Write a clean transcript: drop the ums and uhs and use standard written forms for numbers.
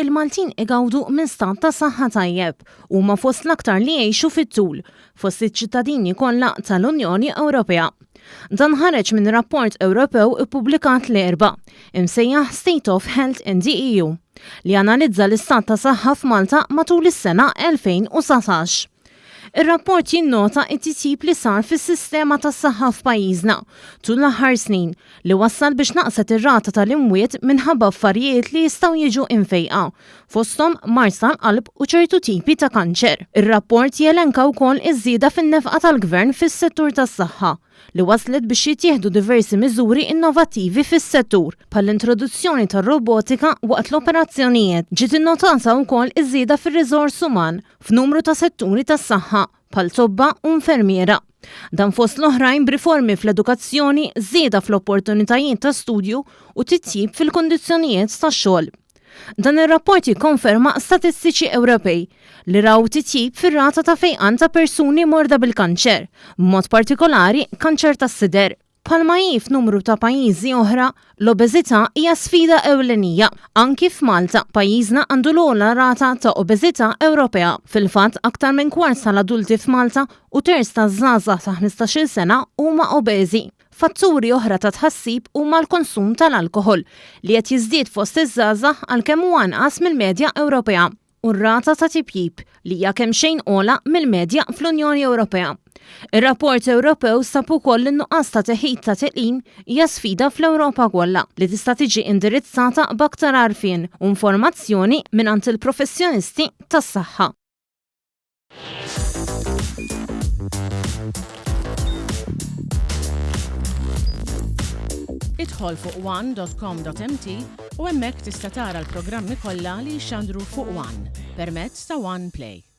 il-Maltin igawdu minn stat ta' saħħa tajjeb u huma fost l-aktar li jgħixu fit-tul fost iċ-ċittadini kollha tal-Unjoni Ewropea. Dan ħareġ minn rapport Ewropew ippubblikat l-Erbgħa, imsejjaħ State of Health in the EU, li analizza l-istat ta' saħħa f'Malta matul is-sena 2019. Ir-rapport jinnota t-titjib li sar fis-sistema tas-saħħa f'pajjiżna tul l-aħħar snin li wassal biex naqset ir-rata tal-imwiet minħabba affarijiet li jistgħu jiġu imfejqa, fosthom mard tal-qalb u ċertu tipi ta' kanċer. Ir-rapport jelenka wkoll iż-żieda fin-nefqa tal-Gvern fis-settur tas-saħħa, li wasslet biex jittieħdu diversi miżuri innovattivi fis-settur, bħall-introduzzjoni tar-robotika waqt l-operazzjonijiet. Ġiet innotata wkoll iż-żieda fir-riżors uman f'numru ta' setturi tas-saħħa, bħal tobba u infermiera. Dan fost l-oħrajn b'riformi fl-edukazzjoni, żieda fl-opportunitajiet ta' studju u titjib fil-kundizzjonijiet tax-xogħol. Dan ir-rapport jikkonferma statistiċi Ewropej li raw titjib fir-rata ta' fejqan ta' persuni morda bil-kanċer, b'mod partikolari kanċer tas-sider. Bħalma hi f'numru ta' pajjiżi oħra, l-obeżità hija sfida ewlenija. Anki f'Malta, pajjiżna għandu l-ogħla rata ta' obeżità Ewropea. Fil-fatt, aktar minn kwart tal-adulti f'Malta u terz taż-żgħażagħ ta' ħmistax-il sena huma obeżi. Fatturi oħra ta' tħassib huma l-konsum tal-alkoħol, li qed jiżdied fost iż-żgħażagħ għalkemm huwa anqas mill-medja Ewropea, u r-rata ta' tipjip, li hija kemxejn ogħla mill-medja fl-Unjoni Ewropea. Ir-rapport Ewropew sab ukoll li n-nuqqas ta' teħid ta' tilqim hija sfida fl-Ewropa kollha li tista' tiġi indirizzata b'aktar għarfien u informazzjoni mingħand il-professjonisti tas-saħħa. Idħol fuq one.com.mt u hemmhekk tista' tara l-programmi kollha li jixxandru fuq One permezz ta' One Play.